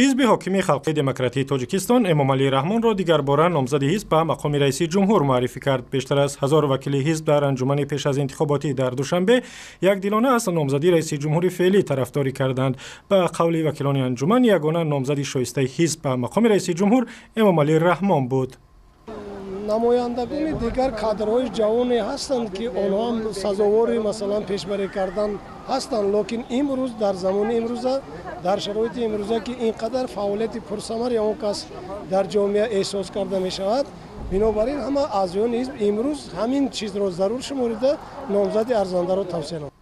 Ҳизби ҳокими Халқи Демократии Тоҷикистон Эмомалӣ Раҳмонро дигарбора номзади ҳизб ба мақоми раиси ҷумҳур муаррифӣ кард. Бештар аз 1000 вакили ҳизб дар анҷумани пеш аз интихоботӣ дар Душанбе якдилона аз номзадӣ раиси ҷумҳури феълӣ тарафдорӣ карданд. Ба қавли вакилони анҷуман, ягона номзади шоистаи ҳизб ба мақоми раиси ҷумҳур Эмомалӣ Раҳмон буд. Намояндагони дигар кадрҳои ҷавоне ҳастанд, ки онҳо ҳам сазовори, масалан, пешбарӣ кардан ҳастанд, лекин имрӯз, дар замони имрӯза, дар шароити имрӯза, ки ин қадар фаъолияти пурсамари он кас дар ҷомеа эҳсос карда мешавад, бинобар ин ҳама аъзоёни ҳизб имрӯз ҳамин чизро зарур шуморида номзади арзандаро тавсия намуданд.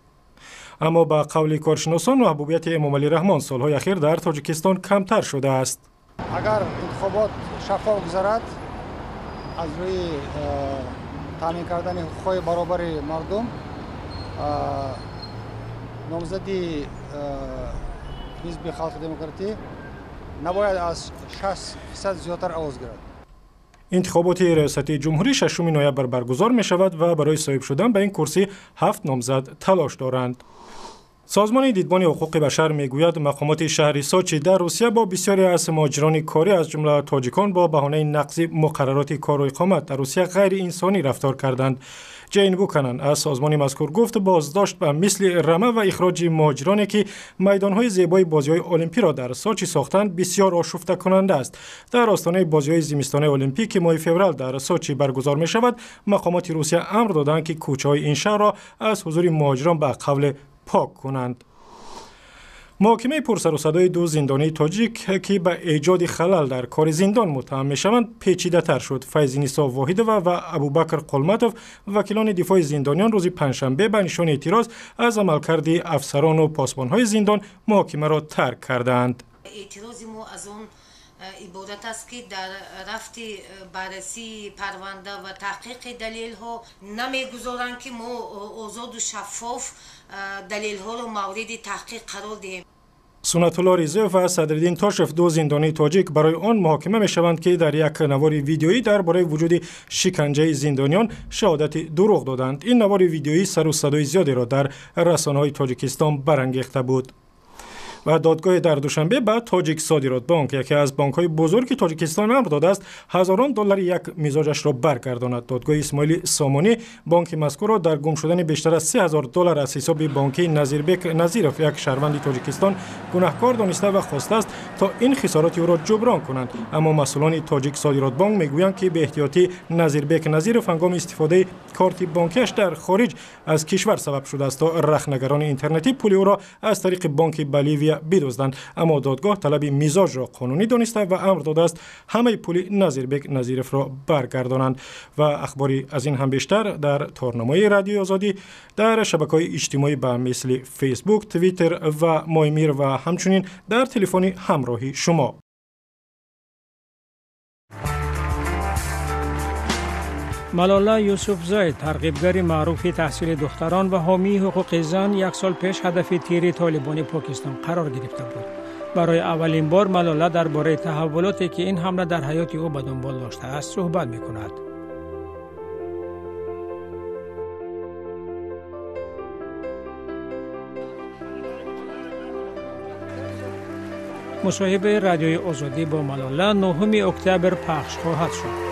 Аммо ба қавли коршиносон, маҳбубияти Эмомалӣ Раҳмон солҳои ахир дар Тоҷикистон камтар шудааст. Агар интихобот шаффоф гузарад, аз рӯи таъмин кардани ҳуқуқҳои баробари мардум, номзади ҳизби Халқи Демократӣ набояд аз 60% зиёдтар овоз гирад. Интихоботи риёсати ҷумҳурӣ 6 ноябр баргузор мешавад ва барои соҳиб шудан ба ин курсӣ 7 номзад талош доранд. Созмони Дидбони ҳуқуқи башар мегӯяд, мақомоти шаҳри Сочи дар Русия бо бисёре аз муҳоҷирони корӣ, аз ҷумла тоҷикон, бо баҳонаи нақзи муқаррароти кору иқомат дар Русия ғайриинсонӣ рафтор карданд. Ҷейн Буканан аз созмони мазкур гуфт, боздошт ба мисли рама ва ихроҷи муҳоҷироне, ки майдонҳои зебои бозиҳои олимпиро дар Сочи сохтанд, бисёр ошуфтакунанда аст. Дар остонаи бозиҳои зимистонаи олимпӣ, ки моҳи феврал дар Сочи баргузор мешавад, мақомоти Русия амр доданд, ки кӯчаҳои ин шаҳрро аз ҳузури муҳоҷирон ба қавле пок кунанд. Муҳокимаи пурсарусадои ду зиндонии тоҷик, ки ба эҷоди халал дар кори зиндон муттаҳам мешаванд, печидатар шуд. Файзинисо Воҳидова ва Абубакр Қулматов, вакилони дифои зиндониён, рӯзи панҷшанбе ба нишони эътироз аз амалкарди афсарону посбонҳои зиндон муҳокимаро тарк кардаанд. Эътирози мо аз он иборат аст, ки дар рафти баррасии парванда ва таҳқиқи далелҳо намегузоранд, ки мо озоду шаффоф далелҳоро мавриди таҳқиқ қарор диҳем. Сунатулло Ризоев ва Садриддин Тошев, ду зиндонии тоҷик, барои он муҳокима мешаванд, ки дар як навори видеоӣ дар бораи вуҷуди шиканҷаи зиндониён шаҳодати дурӯғ доданд. Ин навори видеоӣ сару садои зиёдеро дар расонаҳои Тоҷикистон барангехта буд. Ва додгоҳе дар Душанбе ба Тоҷик Содиротбонк, яке аз бонкҳои бузурги Тоҷикистон, амр додааст ҳазорон доллари як мизоҷашро баргардонад. Додгоҳи Исмоили Сомонӣ бонки мазкурро дар гум шудани бештар аз 3000 доллар аз ҳисоби бонкии Назирбек Назиров, як шаҳрванди Тоҷикистон, гунаҳкор дониста ва хостааст, то ин хисороти ӯро ҷуброн кунанд. Аммо масъулони Тоҷик Содиротбонк мегӯянд, ки беэҳтиётии Назирбек Назиров ҳангоми истифодаи корти бонкиаш дар хориҷ аз кишвар сабаб шудааст, то рахнагарони интернетӣ пули ӯро аз тариқи бонки Боливия бидузданд. Аммо додгоҳ талаби мизоҷро қонунӣ дониста ва амр додааст ҳамаи пули Назирбек Назировро баргардонанд. Ва ахбори аз ин ҳам бештар дар торнамои Радиои Озодӣ дар шабакаҳои иҷтимоӣ ба мисли Фейсбук, Твиттер ва Моймир ва ҳамчунин дар телефони ҳамроҳи шумо. Малола Юсуфзай, тарғибгари маъруфи таҳсили духтарон ва ҳомии ҳуқуқи зан, як сол пеш ҳадафи тири Толибони Покистон қарор гирифта буд. Барои аввалин бор Малола дар бораи таҳаввулоте, ки ин ҳамла дар ҳаёти ӯ ба дунбол доштааст, суҳбат мекунад. Мусоҳибаи Радиои Озодӣ бо Малола 9 октябр пахш хоҳад шуд.